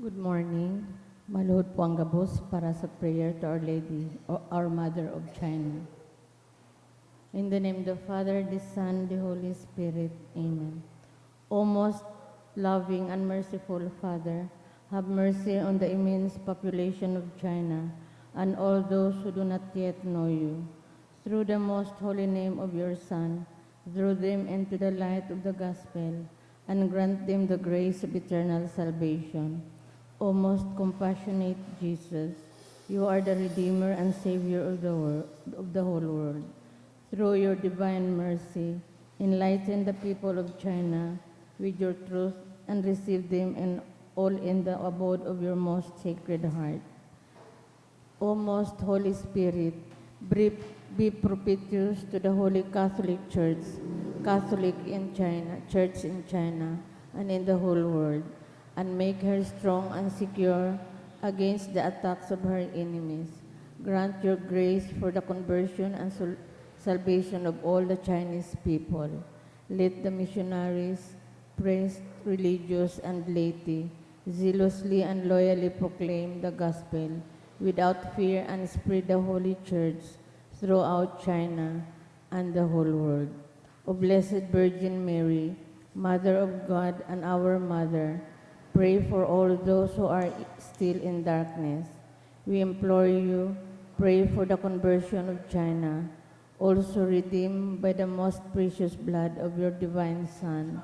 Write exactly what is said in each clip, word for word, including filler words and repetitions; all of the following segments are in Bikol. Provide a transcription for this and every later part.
Good morning. Maluhod po ang gabos para sa prayer to Our Lady, o Our Mother of China. In the name of the Father, the Son, the Holy Spirit. Amen. O most loving and merciful Father, have mercy on the immense population of China and all those who do not yet know you. Through the most holy name of your Son, draw them into the light of the gospel and grant them the grace of eternal salvation. O most compassionate Jesus, you are the Redeemer and Savior of the world, of the whole world. Through your divine mercy, enlighten the people of China with your truth and receive them in all in the abode of your most sacred heart. O most Holy Spirit, be, be propitious to the Holy Catholic Church, Catholic in China, Church in China, and in the whole world, and make her strong and secure against the attacks of her enemies. Grant your grace for the conversion and sol- salvation of all the Chinese people. Let the missionaries, priests, religious, and laity zealously and loyally proclaim the gospel without fear and spread the Holy Church throughout China and the whole world. O Blessed Virgin Mary, Mother of God and our Mother, pray for all those who are still in darkness. We implore you, pray for the conversion of China, also redeemed by the most precious blood of your divine Son.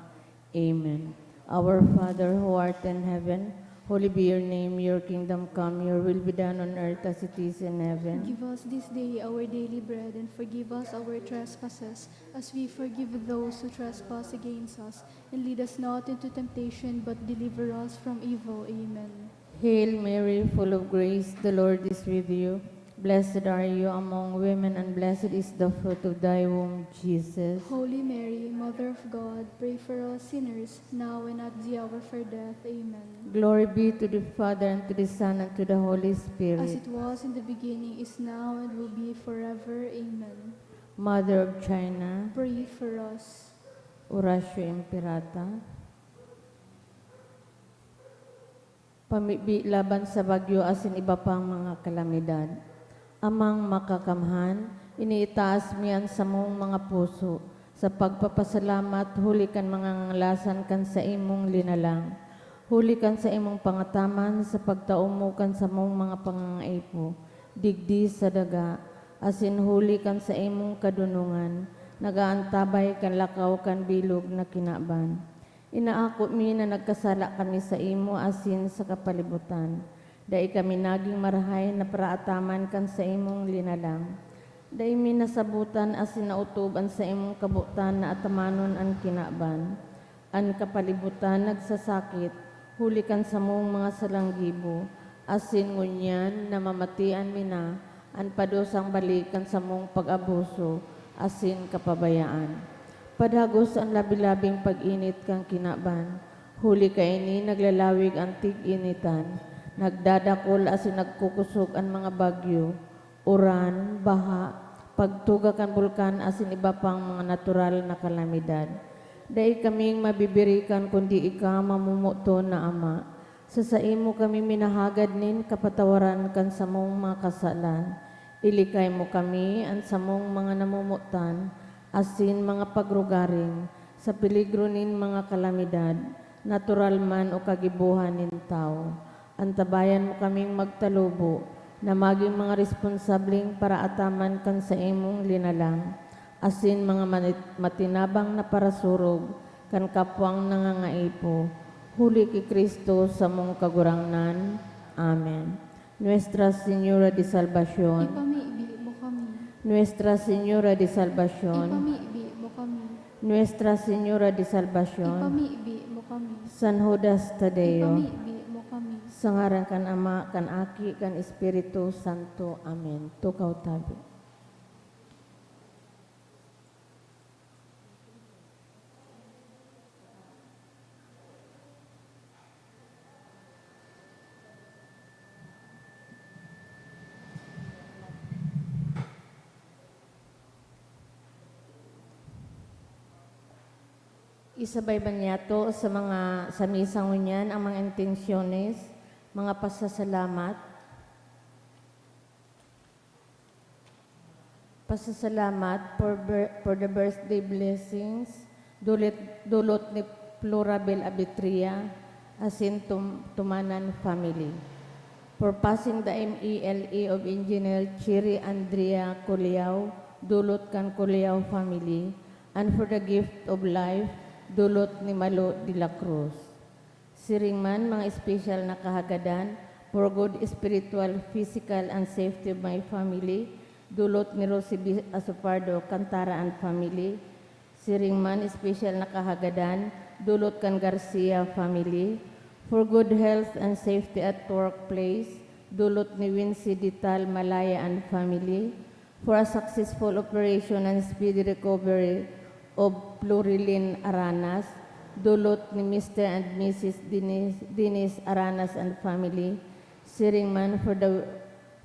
Amen. Our Father who art in heaven, holy be your name. Your kingdom come, your will be done on earth as it is in heaven. Give us this day our daily bread, and forgive us our trespasses, as we forgive those who trespass against us. And lead us not into temptation, but deliver us from evil. Amen. Hail Mary, full of grace, the Lord is with you. Blessed are you among women, and blessed is the fruit of thy womb, Jesus. Holy Mary, Mother of God, pray for us sinners, now and at the hour of our death. Amen. Glory be to the Father, and to the Son, and to the Holy Spirit. As it was in the beginning, is now, and will be forever. Amen. Mother of China, Pray for us. Oratio Imperata. Pamibi laban sa bagyo asin iba pang mga kalamidad. Amang Makakamhan, iniitaas mi an samong mga puso sa pagpapasalamat huli kan mga ngangalasan kan saimong linalang, huli kan saimong pangataman sa pagtao mo kan samong mga pangangaipo digdi sa daga, asin huli kan saimong kadonongan nag-aantabay kan lakaw kan bilog na kinaban. Inaako mi na nagkasala kami saimo asin sa kapalibutan. Dai kami nagin marahay na paraataman kan saimong linalang. Dai mi nasabotan asin naotob an saimong kabotan na atamanon an kinaban. An kapalibutan nagsasakit huli kan samong mga salanggibo, asin ngunyan namamatian mi na an padusang balik kan samong pag-abuso asin kapabayaan. Padagos an labi-labing pag-init kan kinaban, huli kaini naglalawig an tig-initan, nagdadakol asin nagkukosog an mga bagyo, uran, baha, pagtuga kan bulkan asin iba pang mga natural na kalamidad. Dai kaming mabibirikan kundi ika, mamomoton na Ama. Sa saimo kami minahagad nin kapatawaran kan samong mga kasalan. Ilikay mo kami, an samong mga namomotan, asin mga pagrugaring, sa peligro nin mga kalamidad, natural man o kagibohan nin tawo. Antabayan mo kaming magtalubo na magin mga responsableng paraataman kan saimong linalang, asin mga manit-, matinabang na parasurog kan kapwang nangangaipo, huli ki Cristo samong Kagurangnan. Amen. Nuestra Señora de Salvacion. Ipamibi mo kami. Nuestra Señora de Salvacion. Ipamibi mo kami. Nuestra Señora de Salvacion. Ipamibi mo kami. San Judas Tadeo. Ipamibi mo kami. Sa ngaran kan Ama, kan Aki, kan Espiritu Santo. Amen. Tukaw tabi. Isabay ba niyato sa mga, sa misa ngunyan ang mga intensyones Mga pasasalamat. Pasasalamat for bir-, for the birthday blessings, dulit, dulot ni Florabel Abitria, asin Tum-, Tumanan family. For passing the M E L A of Engineer Chiri Andrea Culiao, dulot kan Culiao family, and for the gift of life, dulot ni Malo de la Cruz. Siring man, mga espesyal na kahagadan, for good spiritual, physical, and safety of my family, dulot ni Rosie B. Asopardo Cantara and family. Siring man, espesyal na kahagadan, dulot kan Garcia family. For good health and safety at workplace, dulot ni Wincy Dital Malaya and family. For a successful operation and speedy recovery of Florilyn Aranas, dulot ni Mister and Missus Dennis, Dennis Aranas and family. Siring man for the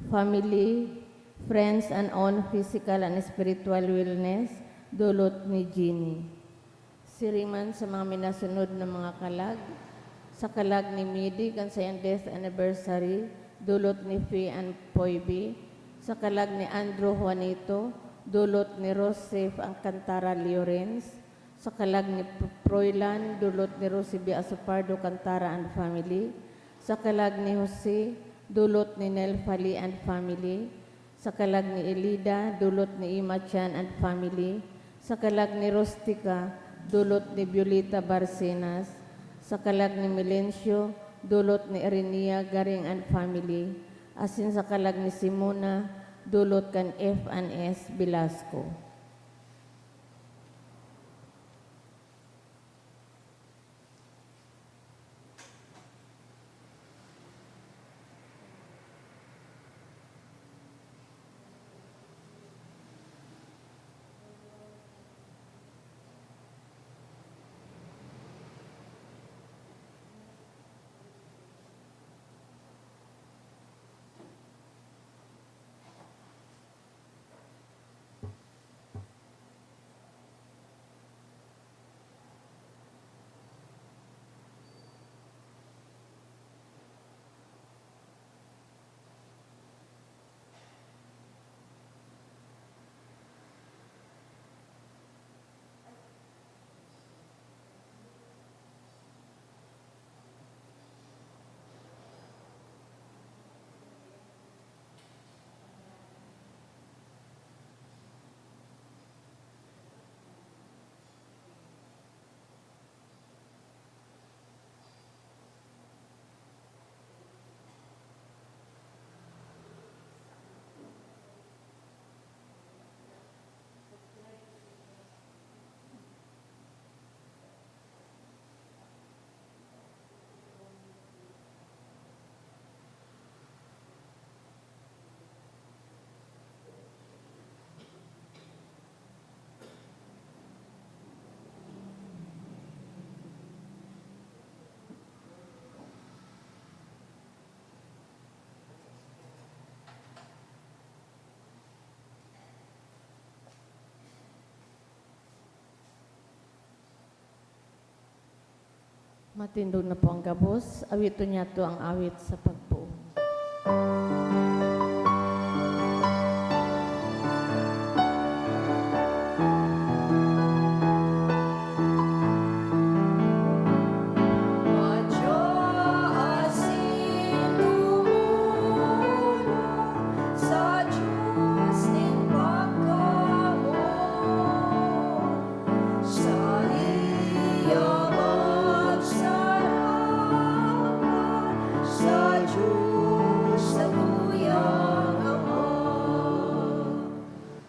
family, friends, and own physical and spiritual wellness, dulot ni Jeannie. Siring man sa mga minasunod na mga kalag, sa kalag ni Midi kan saiyang death anniversary, dulot ni Fee and Poy B, sa kalag ni Andrew Juanito, dulot ni Rosef Alcantara Llorens, sa kalag ni P-, Froilan, dulot ni Rosie B. Asopardo Cantara and family, sa kalag ni Jose, dulot ni Nel Fali and family, sa kalag ni Elida, dulot ni Ima Chan and family. Sa kalag ni Rustica, dulot ni Violeta Barcenas. Sa kalag ni Melencio, dulot ni Erenia Garing and family. Asin sa kalag ni Simona, dulot kan F and S Velasco. Matindog na po ang gabos. Awiton niyato ang awit sa pagpoon. Madya asin dumula sa Dios nin pagkamoot. Saiya magsaraman sa Dios, satuyang Ama.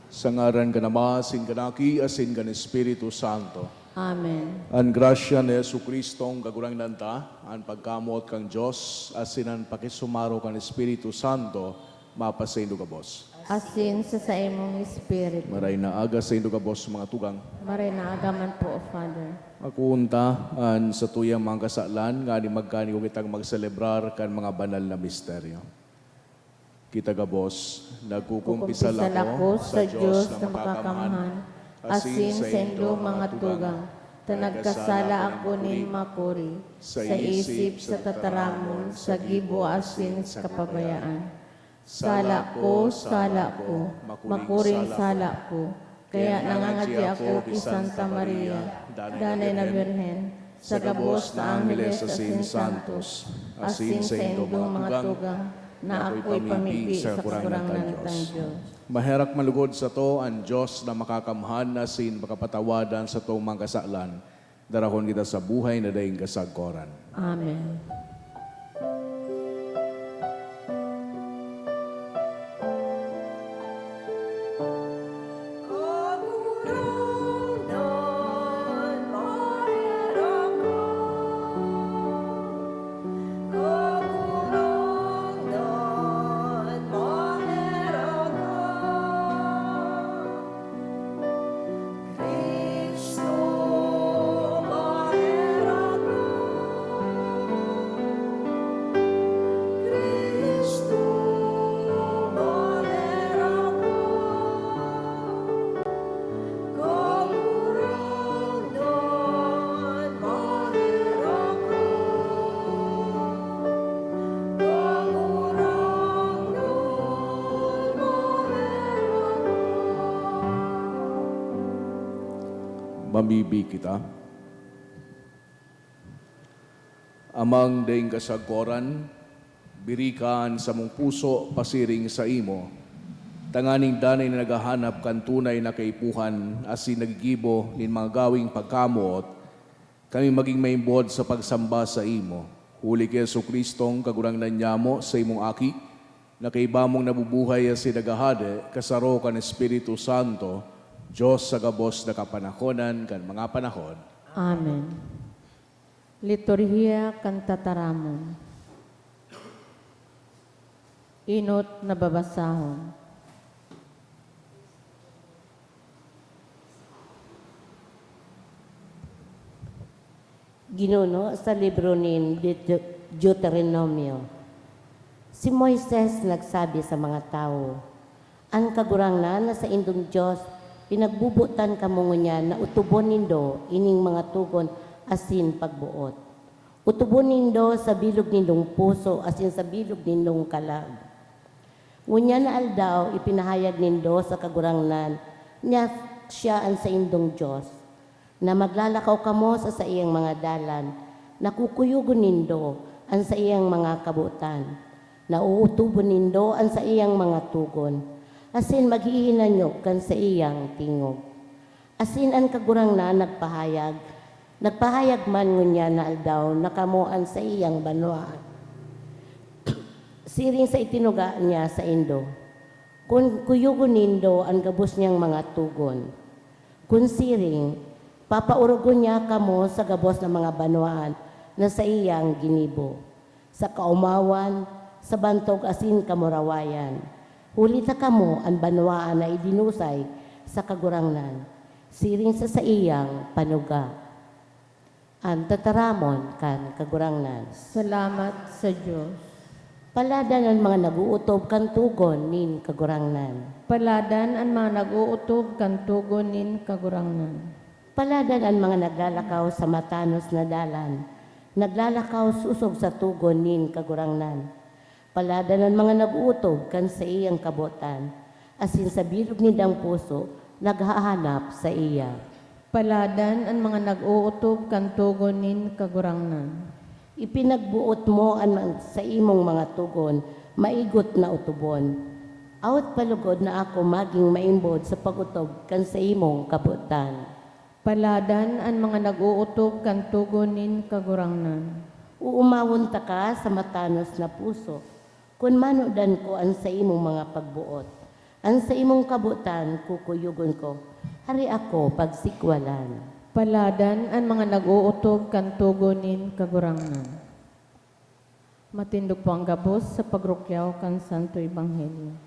Sa ngaran kan Ama, asin kan Aki, asin kan Espiritu Santo. Amen. An grasya ni Jesu-Cristong Kagurangnan ta, an pagkamoot kan Dios, asin an pakisumaro kan Espiritu Santo, mapasaindo gabos. Asin sa saimong espiritu. Maray na aga saindo gabos, mga tugang. Maray na aga man po, Father. Akoon ta an satuyang mga kasalan, nganing magkaigwa kitang magselebrar kan mga banal na misteryo. Kita gabos, nagkukumpisal ako sa Dios na makakamhan, asin saindo, mga tugang, Ta nagkasala ako nin makuri, sa isip, sa tataramon, sa gibo asin sa kapabayaan. Sala ko, sala ko, makuring sala ko. Kaya nangangadya ako ki Santa Maria, Danay na Birhen, sa gabos na angheles asin santos, asin saindong mga tugang, na ako'y pamibi sa Kagurangnan tang Dios. Maherak man lugod sato an Dios na makakamhan asin makapatawadan satong mga kasalan. Darahon kita sa buhay na daing kasagkoran. Amen. Mamibi kita. Amang daing kasagkoran, birika an samong puso pasiring saimo, tanganing danay na naghahanap kan tunay na kaipuhan asin naggigibo nin mga gaweng pagkamoot, kami magin maimbod sa pagsamba saimo. Huli ki Jesu-Cristong Kagurangnan nyamo, saimong Aki, na kaiba mong nabubuhay asin naghahade kasaro kan Espiritu Santo, Dios sa gabos na kapanahonan kan mga panahon. Amen. Liturhiya kan Tataramon. Enot na babasahon. Ginuno sa libro nin Deut-, Deuteronomio. Si Moises nagsabi sa mga tawo, "An Kagurangnan na saindong Dios, pinagbobotan kamo ngunyan na otobon nindo ining mga togon asin pagboot. Otobon nindo sa bilog nindong puso asin sa bilog nindong kalag. Ngunyan na aldaw, ipinahayag nindo sa Kagurangnan na siya an saindong Dios, na maglalakaw kamo sa saiyang mga dalan, na kukuyogon nindo an saiyang mga kabotan, na ootobon nindo an saiyang mga togon, asin maghihinanyog kan saiyang tingog." Asin an Kagurangnan nagpahayag, nagpahayag man ngunyan na aldaw na kamo an saiyang banwaan, siring sa itinuga niya saindo, kun kuyogon nindo an gabos niyang mga togon. Kun siring, papaorogon niya kamo sa gabos na mga banwaan na saiyang ginibo, sa kaomawan, sa bantog asin kamurawayan. Huli ta kamo an banwaan na idinusay sa Kagurangnan, siring sa saiyang panuga. An tataramon kan Kagurangnan. Salamat sa Dios. Paladan an mga nag-ootob kan togon nin Kagurangnan. Paladan an mga nag-ootob kan togon nin Kagurangnan. Paladan an mga naglalakaw sa matanos na dalan, naglalakaw sosog sa togon nin Kagurangnan. Paladan an mga nag-ootob kan saiyang kabotan, asin sa bilog nindang puso naghahanap saiya. Paladan an mga nag-ootob kan togon nin Kagurangnan. Ipinagboot mo an saimong mga togon, maigot na otobon. Awat pa lugod na ako magin maimbod sa pag-otob kan saimong kabotan. Paladan an mga nag-ootob kan togon nin Kagurangnan. Oomawon taka sa matanos na puso, kun manodan ko an saimong mga pagboot. An saimong kabotan kukuyogon ko, hari ako pagsikwalan. Paladan an mga nag-ootob kan togon nin Kagurangnan. Matindog po ang gabos sa pagrukyaw kan Santo Ebanghelyo.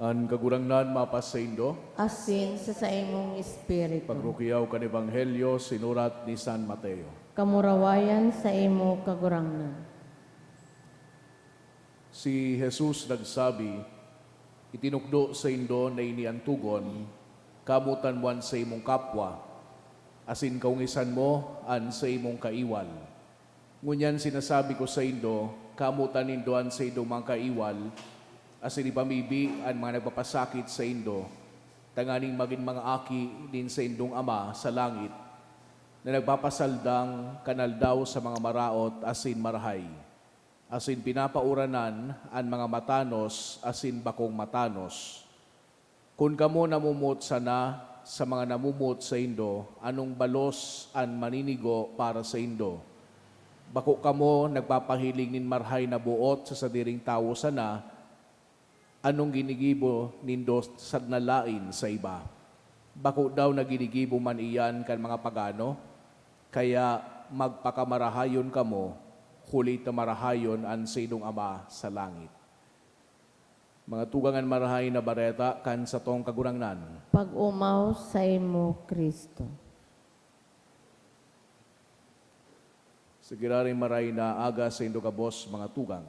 An Kagurangnan mapasaindo. Asin sa saimong espiritu. Pagrukiyaw kan Ebanghelyo sinurat ni San Mateo. Kamurawayan saimo, Kagurangnan. Si Jesus nagsabi, "Itinukdo saindo na ini an togon, 'Kamotan mo an saimong kapwa, asin kaongisan mo an saimong kaiwal.' Ngunyan sinasabi ko saindo, kamotan nindo an saindong mga kaiwal, asin ipamibi an mga nagpapasakit saindo, tanganing magin mga aki nin saindong Ama sa langit, na nagpapasaldang kan aldaw sa mga maraot asin marahay, asin pinapauranan an mga matanos asin bakong matanos. Kun kamo namomoot sana sa mga namomoot saindo, anong balos an maninigo para saindo? Bako kamo nagpapahiling nin marahay na boot sa sadiring tawo sana, anong ginigibo nindo sad na laen sa iba? Bako daw na ginigibo man iyan kan mga pagano? Kaya magpakamarahayon kamo, huli ta marahayon an saindong Ama sa langit." Mga tugang, an Marahay na Bareta kan satong Kagurangnan. Pag-omaw saimo, Cristo. Sa giraray maray na aga saindo gabos, mga tugang.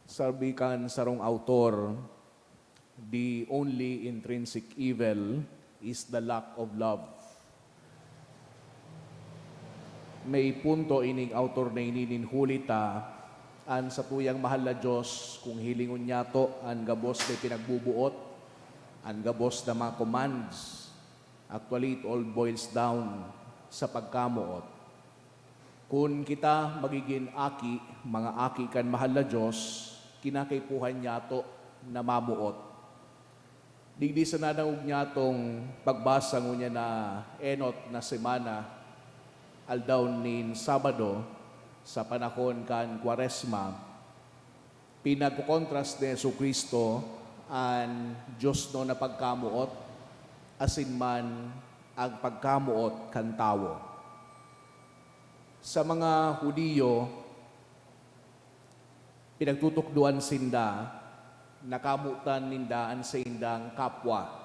Sabi kan sarong autor, "The only intrinsic evil is the lack of love." May punto ining autor na ini nin huli ta, an satuyang mahal na Dios, kung hilingon niyato an gabos na ipinagbubuot, an gabos na mga commands, actually, it all boils down sa pagkamoot. Kun kita magigin aki, mga aki kan mahal na Dios, kinakaipuhan niyato na mamoot. Digdi sa nadangog niyatong pagbasa ngunyan na enot na semana, aldaw nin Sabado, sa panahon kan Kwaresma, pinagkokontras ni Jesu-Cristo an diosnon na pagkamoot asin man an pagkamoot kan tawo. Sa mga Judio, pinagtutukdoan sinda na kamotan ninda an saindang kapwa.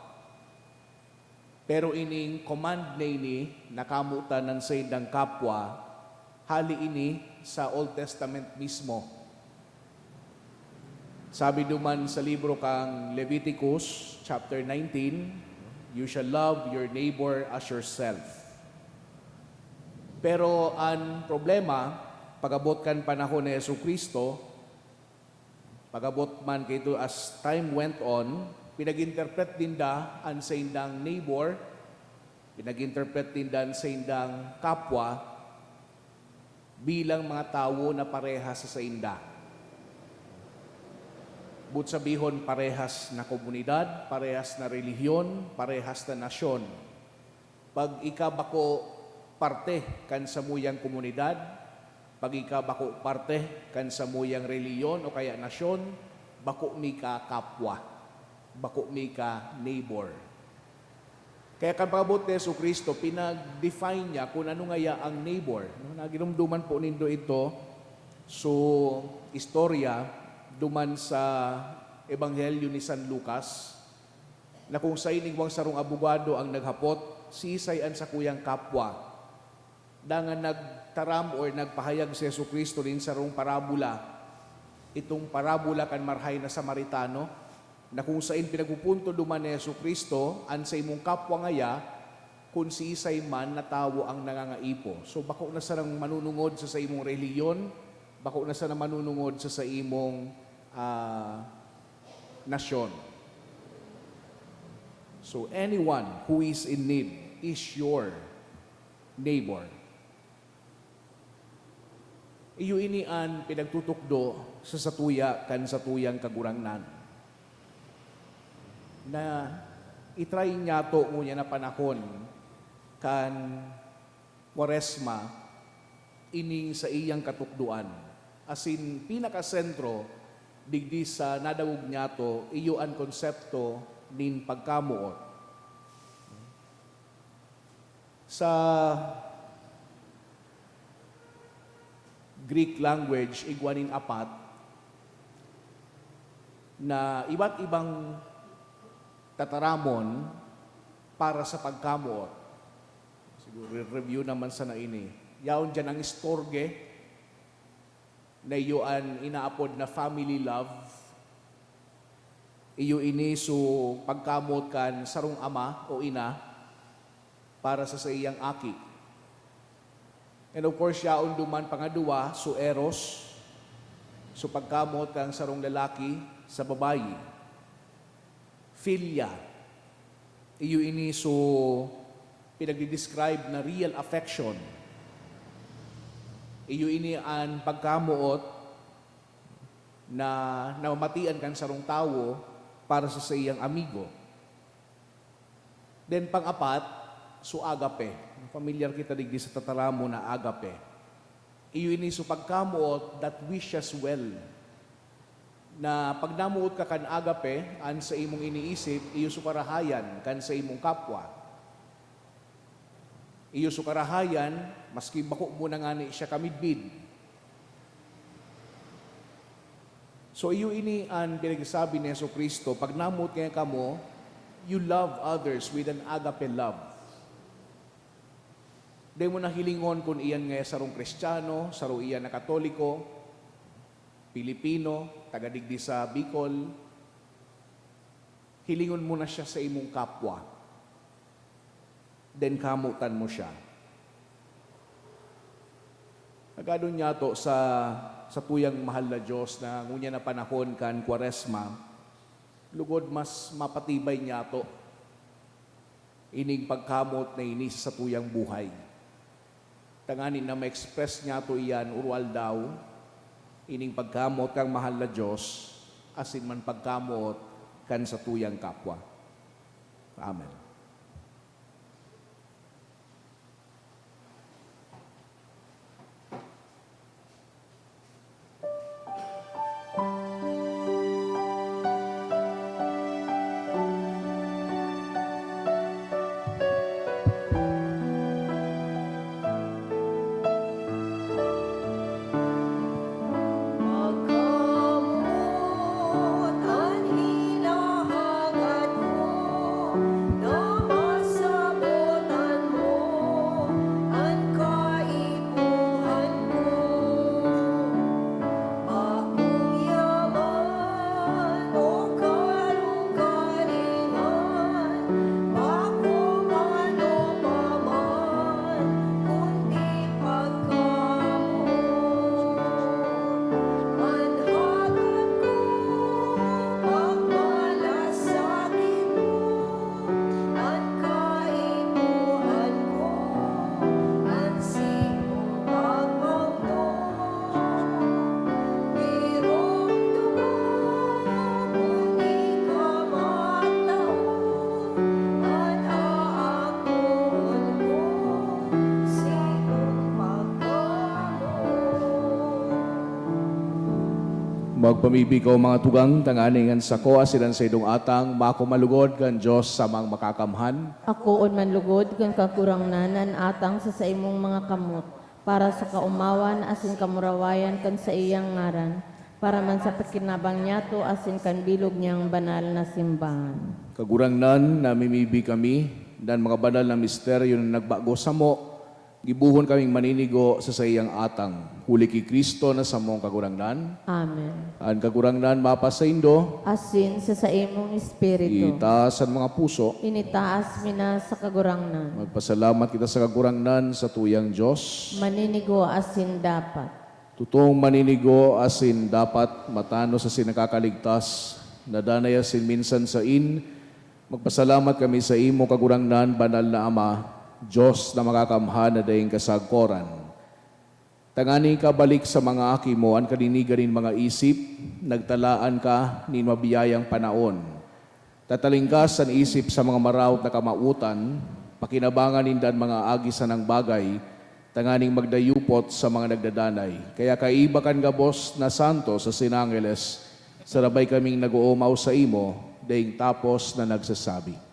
Pero ining command na ini na kamotan an saindang kapwa, hali ini sa Old Testament mismo. Sabi duman sa libro kan Leviticus, chapter nineteen, "You shall love your neighbor as yourself." Pero an problema, pag-abot kan panahon ni Jesu-Cristo, pag-abot man kaito, as time went on, pinag-interpret ninda an saindang neighbor, pinag-interpret ninda an saindang kapwa bilang mga tawo na parehas sa sainda. Boot sabihon, parehas na komunidad, parehas na relihiyon, parehas na nasyon. Pag ika bako parte kan samuyang komunidad, pag ika bako parte kan samuyang relihiyon o kaya nasyon, bako mi ka kapwa, bako mi ka neighbor. Kaya kan pag-abot ni Jesu-Cristo, pinag-define niya kun ano ngaya ang neighbor, no? Naginumduman po nindo ito. So, istorya duman sa Ebanghelyo ni San Lucas, na kung saen igwang sarong abogado ang naghapot, "Siisay an sakuyang kapwa?" Dangan nagtaram or nagpahayag si Jesu-Cristo nin sarong parabola. Itong parabola kan marahay na Samaritano, na kung saen pinagpupunto duman ni Jesu-Cristo an saimong kapwa ngaya, kun siisay man na tawo ang nangangaipo. So, bako na sanang manunungod sa saimong relihiyon, bako na sana manunungod sa saimong, ah, nasyon. So, anyone who is in need is your neighbor. Iyo ini an pinagtutukdo sa satuya kan satuyang Kagurangnan, na i-try niyato ngunyan na panahon kan Kwaresma ining saiyang katukdoan, asin pinakasentro digdi sa nadangog niyato iyo an konsepto nin pagkamoot. Sa Greek language, igwa nin apat, na iba't ibang tataramon para sa pagkamoot. Siguro, re-review naman sana ini. Yaon diyan ang storge, na iyo an inaapod na family love. Iyo ini so pagkamoot kan sarong ama o ina para sa saiyang aki. And of course, yaon duman pangaduwa, so eros, so pagkamoot kan sarong lalaki sa babayi. Philia, iyo ini so pinagdi-describe na real affection. Iyo ini an pagkamoot na namamatian kan sarong tawo para sa saiyang amigo. Then, pang-apat, so agape. Familiar kita digdi sa tataramon na agape. Iyo ini so pagkamoot that wishes well. Na pag namoot ka kan agape, an sa imong iniisip, iyo so karahayan kan sa imong kapwa. Iyo so karahayan, maski bako mo na ngani siya kamidbid. So, iyo ini an pinagsasabi ni Jesu-Cristo, pag namoot kaya kamo, you love others with an agape love. Dai mo na hilingon kun iyan nga sarong Kristiyano, saro iyan na Katoliko, Pilipino, taga digdi sa Bicol. Hilingon mo na siya sa imong kapwa. Then kamotan mo siya. Nagkadon niyato sa, sa tuyang mahal na Diyos na ngunyan na panahon kan Kwaresma, lugod mas mapatibay niyato ining pagkamot na ini sa tuyang buhay. Tanganing na ma-express niyato iyan oro-aldaw, ining pagkamot kan mahal na Diyos, asin man pagkamot kan satuyang kapwa. Amen. Pagkamot an hinahangat mo, na masabotan mo an kaipuhan ko. Bakong yaman o karong kalingan, bakong ano pa man, kundi pagkamoot. An hagad ko, pagmalasakit mo, an kaipuhan ko, an simong pagmangko. Pirong duman kun ika maglaog, an aakoon ko, simong pagkamoot. Magpamibi kaw, mga tugang, tanganing an sako asin an saindong atang makumalugod kan Dios Samang Makakamhan. Akoon man lugod kan Kagurangnan an atang sa saimong mga kamot, para sa kaomawan asin kamurawayan kan saiyang ngaran, para man sa pakinabang niyato asin kan bilog niyang banal na simbahan. Kagurangnan, namimibi kami, na an mga banal na misteryo na nagbago samo, gibohon kaming maninigo sa saiyang atang, huli ki Cristo na samong Kagurangnan. Amen. An Kagurangnan mapasaindo. Asin sa saimong espiritu. Itaas an mga puso. Initaas mi na sa Kagurangnan. Magpasalamat kita sa Kagurangnan, sa tuyang Dios. Maninigo asin dapat. Totoong maninigo asin dapat, matanos asin nakakaligtas, na danay asin minsan sain, magpasalamat kami saimo, Kagurangnan, Banal na Ama, Dios na Makakamhan na daing kasagkoran. Tanganing ikabalik sa mga aki mo an kalinigan nin mga isip, nagtalaan ka nin mabiyayang panaon. Tatalingkas an isip sa mga maraot na kamawotan, pakinabangan ninda an mga agi sanang bagay, tanganing magdayupot sa mga nagdadanay. Kaya kaiba kan gabos na santos asin angheles, sarabay kaming nag-oomaw saimo, daing tapos na nagsasabi.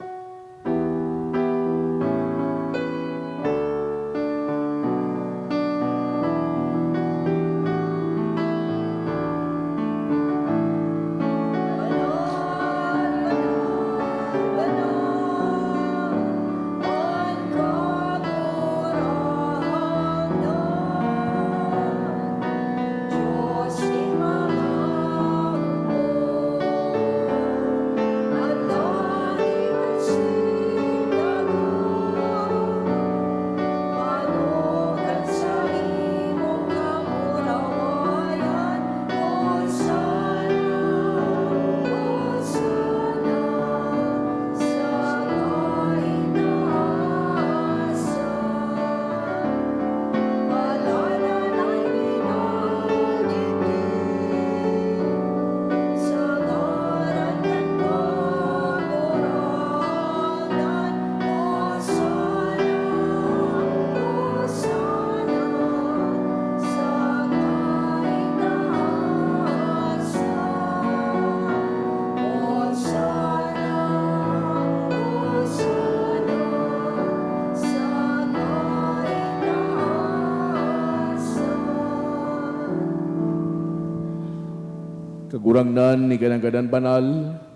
Kagurangnan, ika an gadan banal,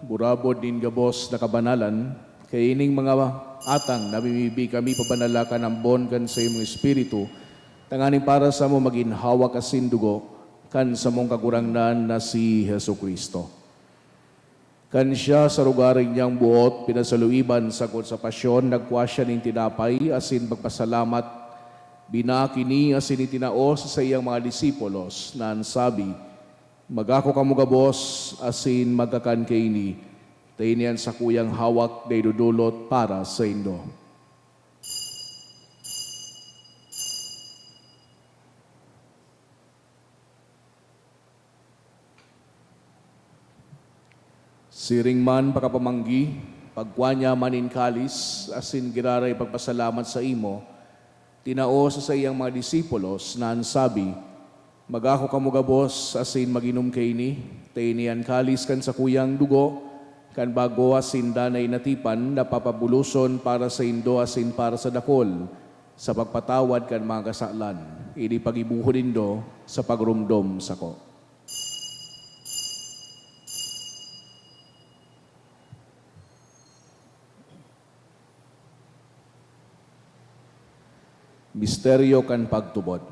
burabod nin gabos na kabanalan, kaya ining mga atang namimibi kami pabanala kan ambon kan saimong Espiritu, tanganing para samo magin hawak asin dugo kan samong Kagurangnan na si Jesu-Cristo. Kan siya sa rogaring niyang boot pinasaluiban sagkod sa pasyon, nagkua siya nin tinapay asin pagpasalamat, binaak ini asin itinao sa saiyang mga disipulos, na an sabi, "Magako kamo gabos asin magkakan kaini, ta ini an sakuyang hawak na idodolot para saindo." Siring man pakapamanggi, pagkua niya man nin kalis asin giraray pagpasalamat saimo, tinao sa saiyang mga disipulos na an sabi, "Magako kamo gabos asin mag-inom kaini, ta ini an kalis kan sakuyang dugo kan bago asin danay na tipan na papabuloson para saindo asin para sa dakul sa pagpatawad kan mga kasalan. Ini paggibohon nindo sa pagromdom sako." Misteryo kan pagtubod.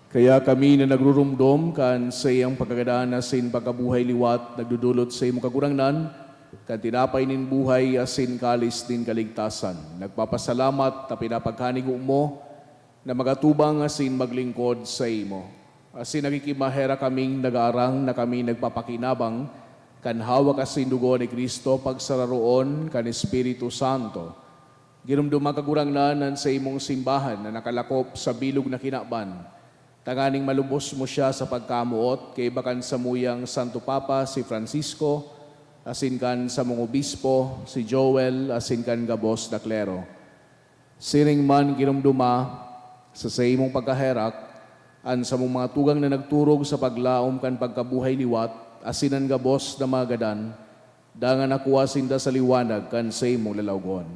Kaya kami na nagruromdom kan saiyang pagkagadan asin pagkabuhay liwat, nagdodolot saimo, Kagurangnan, kan tinapay nin buhay asin kalis nin kaligtasan, nagpapasalamat ta pinapagkanigo mo na magatubang asin maglingkod saimo. Asin nagkikimaherak kaming nagaarang na kami nagpapakinabang kan hawak asin dugo ni Cristo pagsararoon kan Espiritu Santo. Giromdoma, Kagurangnan, an saimong simbahan na nakalakop sa bilog na kinaban, tanganing malubos mo siya sa pagkamoot kaiba kan samuyang Santo Papa, si Francisco, asin kan samong obispo, si Joel, asin kan gabos na klero. Siring man giromdoma sa saimong pagkaherak an samong mga tugang na nagturog sa paglaom kan pagkabuhay liwat asin an gabos na mga gadan, dangan nakua sinda sa liwanag kan saimong lalawgon.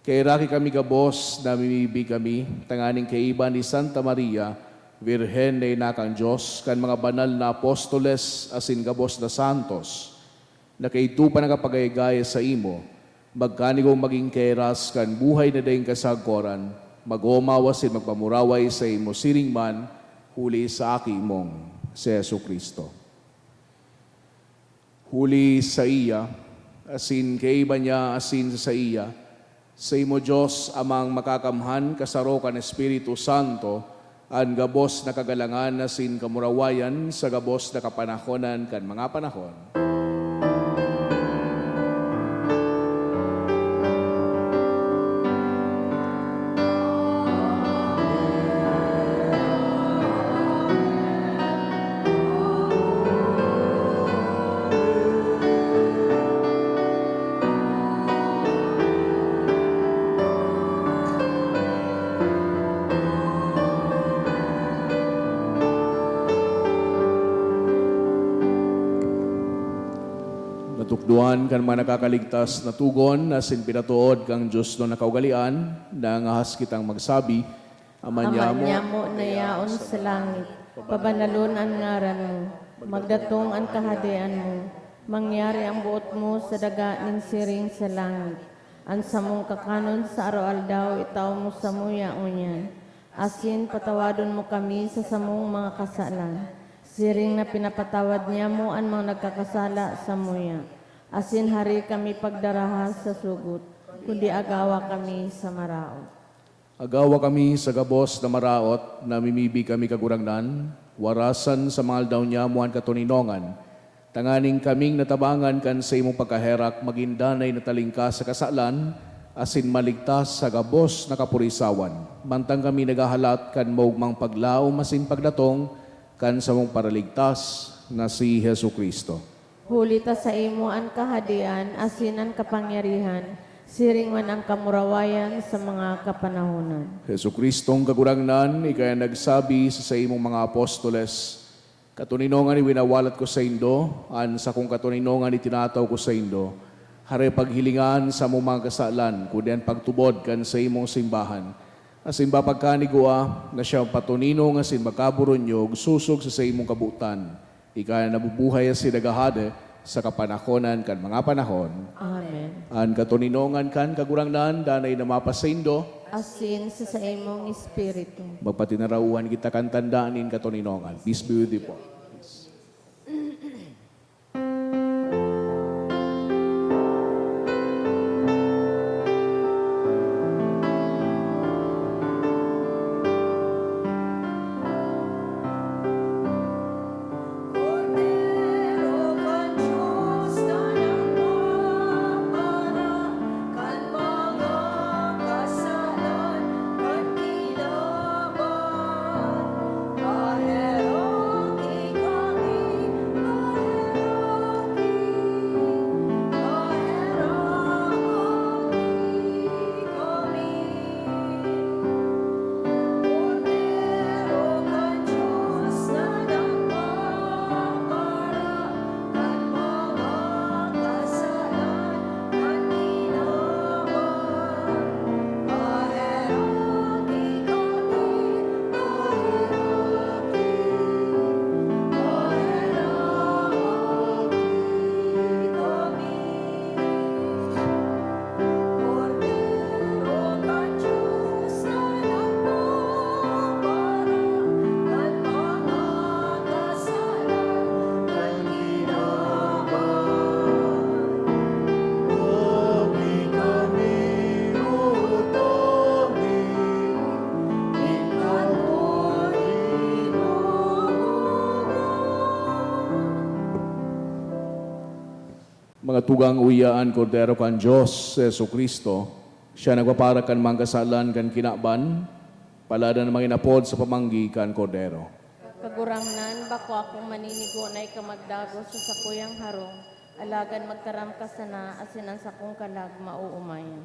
Kaheraki kami gabos, namimibi kami, tanganing kaiba ni Santa Maria, Birhen na ina kan Dios, kan mga banal na apostoles asin gabos na santos, na kaidto pa nakapagayagaya saimo, magkanigong magin kaheras kan buhay na daing kasagkoran, mag-oomaw asin magpamuraway saimo siring man, huli sa Aki mong si Jesu-Cristo. Huli saiya, asin kaiba niya, asin sa saiya, saimo, Dios Amang Makakamhan, kasaro kan Espiritu Santo, an gabos na kagalangan asin kamurawayan sa gabos na kapanahonan kan mga panahon. Natukdoan kan mga nakakaligtas na togon asin pinatood kan Dios na kaugalean, nangahas kitang magsabi, Ama Ama nyamo, nyamo na yaon sa langit, pabanalon an ngaran mo, magdatong an kahadean mo, mangyari an boot mo sa daga nin siring sa langit. An samong kakanon sa araw-aldaw itao mo samuya ngunyan, asin patawadon mo kami sa samong mga kasalan, siring na pinapatawad nyamo an mga nagkakasala samuya. Asin hari kami pagdaraha sa sugot, kundi agawa kami sa maraot. Agawa kami sa gabos na maraot, namimibi kami, Kagurangnan, warasan sa mga aldaw nyamo an katoninongan, Tanganing kaming natabangan kan saimong pagkaherak, magin danay na talingkas sa kasalan, asin maligtas sa gabos na kapurisawan. Mantang kami naghahalat kan maogmang paglaom asin pagdatong kan samong Paraligtas na si Jesu-Cristo. Huli ta saimo an kahadean asin an kapangyarihan, siring man an kamurawayan sa mga kapanahonan. Jesu-Cristong Kagurangnan, ika an nagsabi sa saimong mga apostoles, "Katoninongan iwinawalat ko saindo, an sakong katoninongan itinataw ko saindo. Hare paghilinga an samong mga kasalan, kundi an pagtubod kan saimong simbahan. Asin ba pagkanigua na siya patoninong asin magkaburunyog sosog sa saimong kabotan. Ika na nabubuhay asin naghahade sa kapanahonan kan mga panahon." Amen. An katoninongan kan Kagurangnan danay na mapasaindo. Asin sa saimong espiritu. Magpatinarauhan kita kan tanda nin katoninongan. Peace be with you po. Mga tugang, uya an Kordero kan Dios, si Jesu-Cristo. Siya nagpapara kan mga kasalan kan kinaban. Paladan an mga inapod sa pamanggi kan Kordero. Kagurangnan, bako akong maninigo na ika magdagos sa sakuyang harong, alagad magtaram ka sana, asin an sakong kalag maoomayan.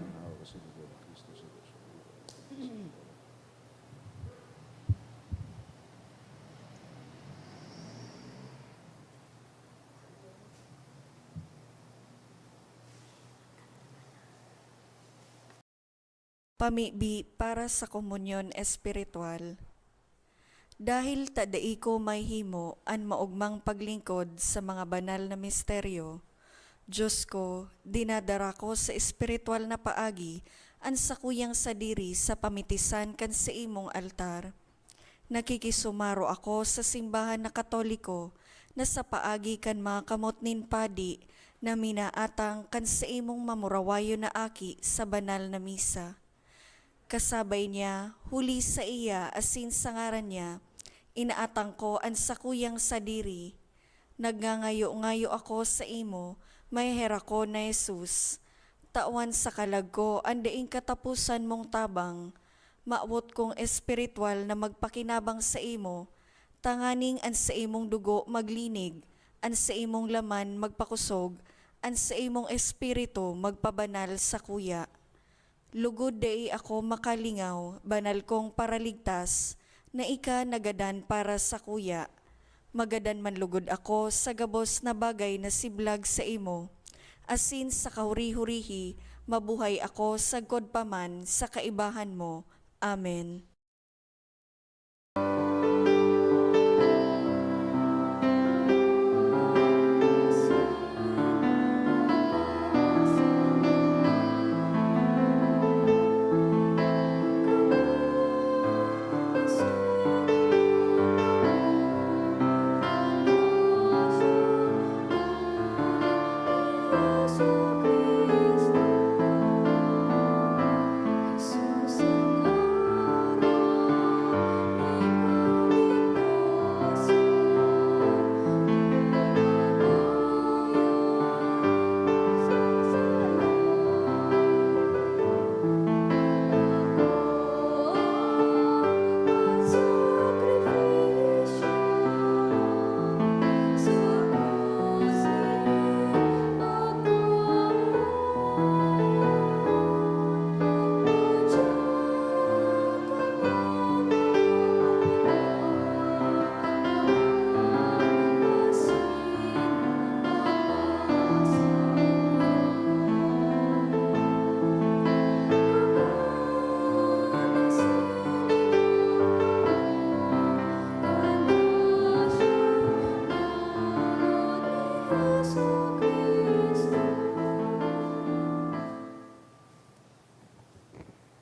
Pamibi para sa komunyon espiritual. Dahil ta dai ko mahimo an maogmang paglingkod sa mga banal na misteryo, Dios ko, dinadara ko sa espiritual na paagi an sakuyang sadiri sa pamitisan kan saimong altar. Nakikisumaro ako sa simbahan na Katoliko na sa paagi kan mga kamot nin padi na minaatang kan saimong mamurawayon na aki sa banal na misa. Kasabay niya, huli saiya asin sa ngaran niya, inaatang ko an sakuyang sadiri. Nagngangayo-ngayo ako saimo, maheherakon na Jesus. Tawan sa kalag ko an daing kataposan mong tabang. Mawot kong espiritual na magpakinabang saimo, tanganing an saimong dugo maglinig, an saimong laman magpakosog, an saimong espiritu magpabanal sakuya. Lugod dai ako makalingaw, banal kong Paraligtas, na ika nagadan para sakuya. Magadan man lugod ako sa gabos na bagay na siblag saimo, asin sa kahuri-hurihi mabuhay ako sagkod pa man sa kaibahan mo. Amen.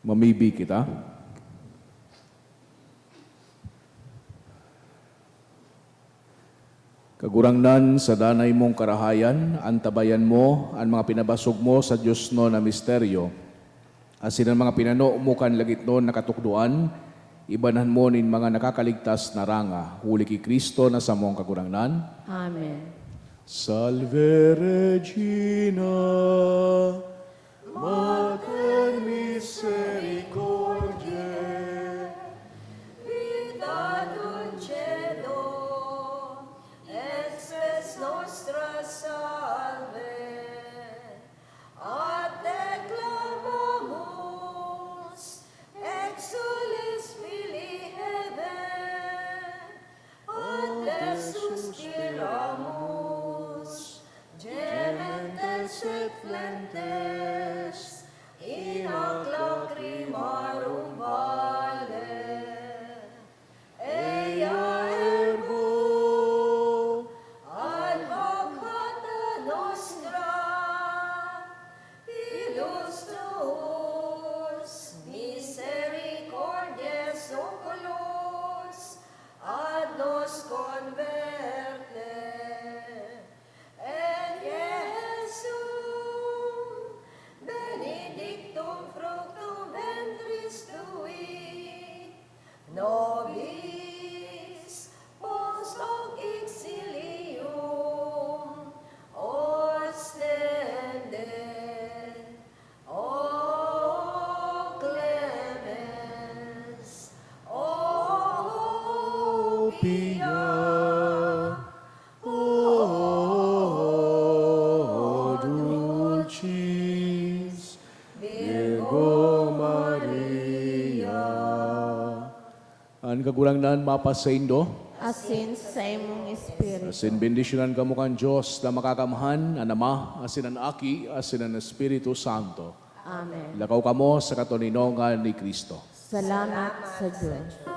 Mamibi kita. Kagurangnan, sa danay mong karahayan, antabayan mo an mga pinabasog mo sa diosnon na misteryo, asin an mga pinano mo kan lagitnon na katukdoan, ibanhan mo nin mga nakakaligtas na ranga, huli ki Cristo na samong Kagurangnan. Amen. Salve Regina, Mater misericordiae, Vita dulcedo, et spes nostra salve. Ad te clamamus, exsules filii Hevae, ad te suspiramus, gementes et flentes, in hac lacrimarum vale. Ea ergo advocata nostra, illustrus misericordiae oculos ad nos converte, et Iesus benedictum fructum ventris tui, nobis post hoc exilium ostende. O clemens, o pia, o dulcis Virgo Maria. An Kagurangnan mapasaindo. Asin sa imong espiritu. Asin bendisyonan kamo kan Dios na Makakamhan, an Ama, asin an Aki, asin an Espiritu Santo. Amen. Lakaw kamo sa katoninongan ni Cristo. Salamat sa Dios.